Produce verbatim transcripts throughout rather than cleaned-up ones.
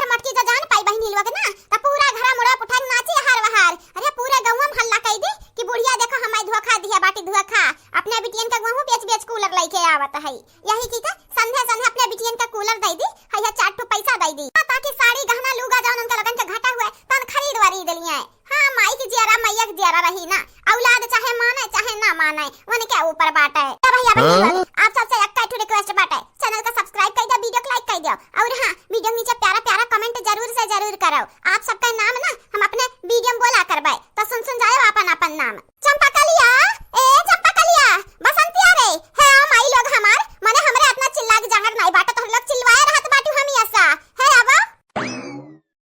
मोटकी जो जान पाई बहिनी लोग ना, त पूरा घरा मुड़ा पुठान नाची हर वहार। अरे पूरे गौवा में हल्ला कई दी कि बुढ़िया देखो हमाई धोखा दिया बाटी धोखा। अपने बिटियन के गहूँ बेच बेच कूलर लइके आवत है। यही की का संध्या संध्या अपने बिटियन के कूलर दई दी, है चार ठो पैसा दई दी। हाँ, ताकि साड़ी गहना लूगा जौन उनके लोगन के घटा हुआ है, तौन खरीद वरीद लिया है। हाँ, माई की जियारा, मैया की जियारा रही ना। औलाद चाहे माने, चाहे ना माने, उनके ऊपर बाटे। तो भैया, बहिनी लोग, आप सबसे एक ठो request बाटे, channel का subscribe कर दियो, video को like कर दियो। और हाँ, video के नीचे प्यारा प्यारा comment जरूर से जरूर करो। आप सबका नाम ना हम अपने video में बोला करबे, तो सुन सुन जाओ अपन अपन नाम। चंपा कलिया, ए चंपा कलिया, बसंतिया रे, हे आओ माई लोग हमार, मने हमरे इतना चिल्ला के जांगर नहीं बाटे, तो हम लोग चिल्लाए रहत बाटू हम ऐसा। हे अब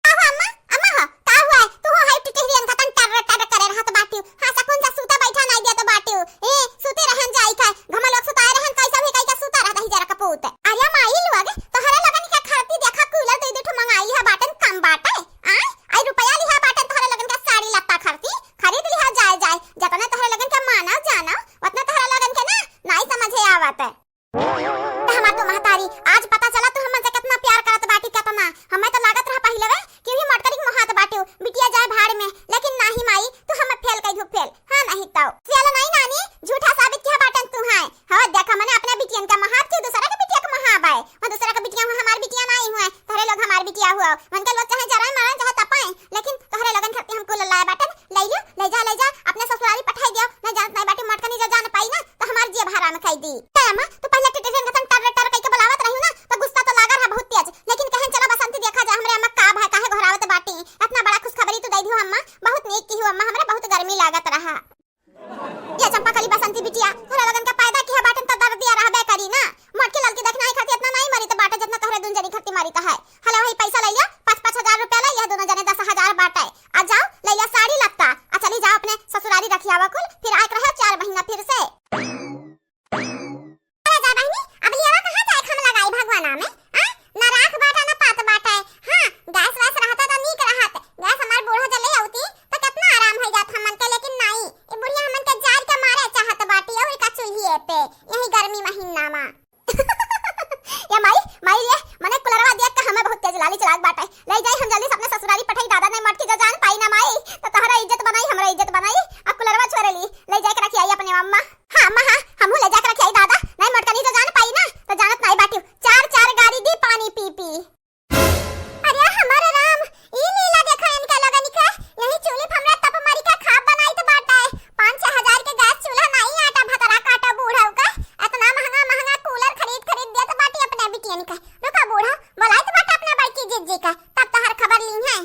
का हुआ अम्मा? अम्मा हो, का हुआ है? तू हो हाई टिटहरियन का तन टर्र टर्र करे रहत बाटियो। हाँ, सकून से सूता बैठा नाई देत बाटियो। ए, सूते रहन जाई का? घमा लोग सुताए रहन, कैसा भी कैसा सूता रहत ही जरा कपूत। अरे माई लोग, तोहरे लोगन के खरती देखा कूलर दे दे ठो मंगाई लिहा बाटन कम बाटे। आय, आई रुपया लिहा बाटन तोहरे लोगन के साड़ी लत्ता खरती, खरीद लिहा जाए जाए। जतने तोहरे लोगन के माना जाना, उतने तोहरे लोगन के ना, नाई समझे आवत। त हमार तो महतारी, आज पता चला तू हमन से कितना प्यार करत बाटी, कितना। हमें तो लागत रहा पहिले वे कि वही मटकरी के मोहात बाटू, बिटिया जाए भाड़ में, लेकिन नाही माई, तू हमें फेल कई दू फेल। हाँ नहीं तो। फेल नहीं नानी, झूठा साबित किया बाटन तू है। हो देख, मने अपने बिटियन का मोहात क्यों दूसरा के बिटिया के मोहाब है। वो दूसरा के बिटिया हुआ, हमार बिटिया नहीं हुआ, तोहरे लोग हमार बिटिया हुआ। मन के लोग चाहे जराए मारन चाहे तपाए, लेकिन तोहरे लोगन खातिर हम कुल लाए बाटन, ले लियो, ले जा, ले जा, अपने ससुरारी पठाई दियो। न जानत नहीं बाटी मटकनी जो जान पाई ना, तो हमार जिया हराम खाई दी। ए अम्मा, तू पहले टिटरियन के संग टर टर कइके बुलावत रही ना, तो गुस्सा तो लागा रहा बहुत तेज, लेकिन कहन चला बसंती देखा जा हमरे अम्मा का भय काहे घोरावत बाटी। इतना बड़ा खुशखबरी तू दे दियो अम्मा, बहुत नीक की हो अम्मा, हमरा बहुत गर्मी लागत रहा। ये चंपा कली बसंती बिटिया, तोहरे लोगन का पैदा किया बाटन तो दर्द दिया रहबे करी ना। मोटकी ललकी देखना ही खाती इतना नहीं मरी तो बाटे जितना तोहरे दुन जनी खाती मरी तो है। हले वही पैसा ले लियो, पाँच पाँच हजार रुपया ले, यह दोनों जने दस हजार बाटे। आ जाओ, ले लिया साड़ी लत्ता, आ चली जाओ अपने ससुरारी रखियावा कुल, फिर आए के रहे चार महीना फिर से। अरे जा बहिनी, अब लियावा कहाँ जाए हम लगाई भगवाना में, आ? ना राख बाटा ना पात बाटा है। हाँ, गैस वैस रहता तो नीक रहत। गैस हमार बूढ़ा जले होती तो कितना आराम हो जात हमन के, लेकिन नहीं, ये बुढ़िया हमन के जार के मारे चाहत बाटी और का चूल्हिए पे, यही गर्मी महीना में। या माई, माई रे, मने कुलरवा देख के हमें बहुत तेज लाली चलाक बाटे। ले जाई हम जल्दी से अपने ससुरारी पठाई दादा, नहीं मटकी जो जान पाई ना माई, तो तोहरा इज्जत बनाई, हमरा इज्जत बनाई। आ कुलरवा छोरे ली, ले जाए के रखी आई अपने अम्मा। हाँ अम्मा हाँ, हमहू ले जाए के रखी आई दादा, नहीं मटकनी जो जान पाई ना, तो जानत नहीं बाटी, चार चार गारी दी पानी पी पी। अरे हमारे राम, ई लीला देखा इनके लगन के, यही चूल्ही पे हमरा तप मारी के खाब बनाइत बाटे। पाँच छह हजार के गैस चूल्हा नहीं, आटा भतरा काटा बूढ़ा का, इतना महंगा महंगा कूलर खरीद खरीद देत बाटी अपने बिटियन के। रुका बूढ़ा, बोलाइत बाटे अपने बड़की जिज्जी का, तब तोहर खबर ली है।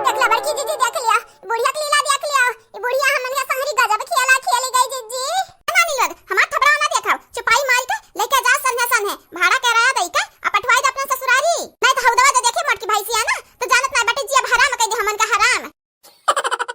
देख ला बड़की जिज्जी, देख लिया, बुढ़िया के लीला देख लिया। ई बुढ़िया हमन के संहरी गजब खियाला खियाली गई जिज्जी। नानी लोग, हमार थपड़ा ना देखाओ, चुपाई मार के लेके जा संध्या संध्या, भाड़ा किराया दई के आ पठवाई दे अपने ससुरारी। नहीं तो हौदवा जो देखे मोटकी भैंसिया ना, तो जानत ना बेटी जिया हराम कह दे हमन का हराम।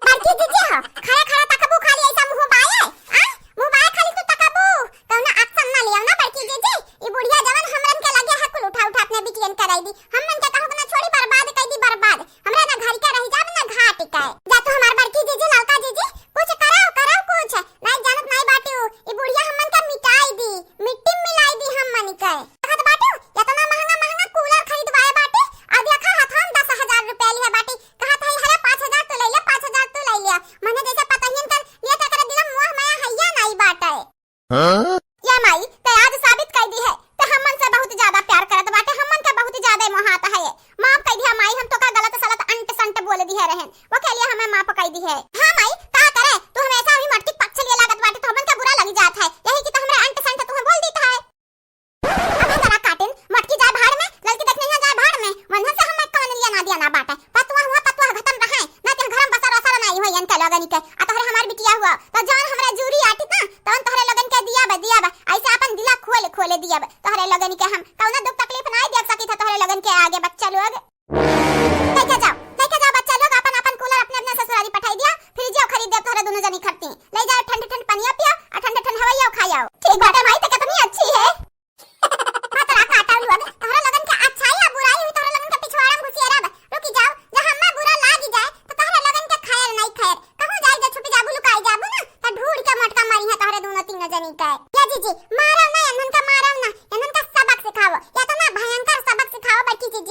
बड़की जिज्जी हो, खड़ा खड़ा तकबू खाली ऐसा मुंह बाए, आ? मुंह बाए खाली तू तकबू, कौनो action ना लियो ना बड़की जिज्जी। ई बुढ़िया जवन हमरन के लगे है कुल उठा उठा अपने बिटियन कराई दी। हमन के कहूँ ना छोड़ी बर्बाद कई दी बर्बाद। हमरा ना घर के रह जाब ना घाट के। जा तू हमार बड़की जिज्जी ललका जिज्जी कुछ कराओ कराओ कुछ। नहीं जानत नहीं बाटी उ, ई बुढ़िया हमन के मिटाई दी, मिट्टी में मिलाई दी हमन के। कहत बाटी उ, इतना महंगा महंगा कूलर खरीदवाए बाटी, आ देखा हथवा में दस हजार रुपया लिहे बाटी। कहत है हले पाँच हजार तू ले ले, पाँच हजार तू ले ले। मने जैसे पतहियन कर लिए तो करे दिल मोह माया हैया नहीं बाटे। हाँ? या माई, ते आज साबित कर दी है, ते हमन से बहुत ज्यादा प्यार करत बाटे, हमन के बहुत ज्यादा मोहात है। माफ कर दिया माई, हम तो का गलत सलत अंट संट बोल दिए रहन, वो के लिए हमें माफ कर दी है। हाँ माई, का करे, तू हमेशा अभी मटकी पक्ष लिए लागत बाटे, तो हमन के बुरा लग जात है, यही की तो हमरे अंट संट तुम्हें बोल देता है। अब हम जरा काटिन, मटकी जाए भाड़ में, ललकी देखने यहाँ जाए भाड़ में, वन्हन से हमें कौन लिया ना दिया ना बाटे, पतुआ हुआ पतुआ खत्म रहे, ना तो घर में बसर असर नहीं हो इनके लोगन के। आ तोहरे हमार बिटिया हुआ, तो जान हमरा जूरी आटित ना, तवन तोहरे लोगन के दिया बा, दिया बा, ऐसे अपन दिला खोल खोले दिया बा। तोहरे लोगन के हम कौनो दुख तकलीफ नहीं देख सकी था तोहरे लोगन के आगे बच्चा लोग। लेके जाओ, लेके जाओ बच्चा लोग, अपन अपन कूलर अपने अपने ससुरारी पठाई दिया, फ्रिजियो खरीद दे तोहरे दोनों जनी खरती। ले जाओ ठंड ठंड पनिया पियो, और ठंड ठंड हवैया खाओ। ठीक बाटे माई, तो कितनी अच्छी है। मतरा काटा लोग, तोहरा लोगन के अच्छाई आ बुराई हुई, तोहरा लोगन के पिछवाड़ा में घुसिया रह। रुकी जाओ, जब हम्मा बुरा लागी जाए, तो तोहरा लोगन के खैर नहीं खैर। कहूँ जाए, जब छुपी जाबू, लुकाई जाबू ना, तो ढूंढ के मटका मारी है तोहरे दोनों तीनों जनी के। या जीजी, मारो ना, इन्हन का मारो ना, इन्हन का सबक सिखाओ, इतना भयंकर सबक सिखाओ बड़की जीजी।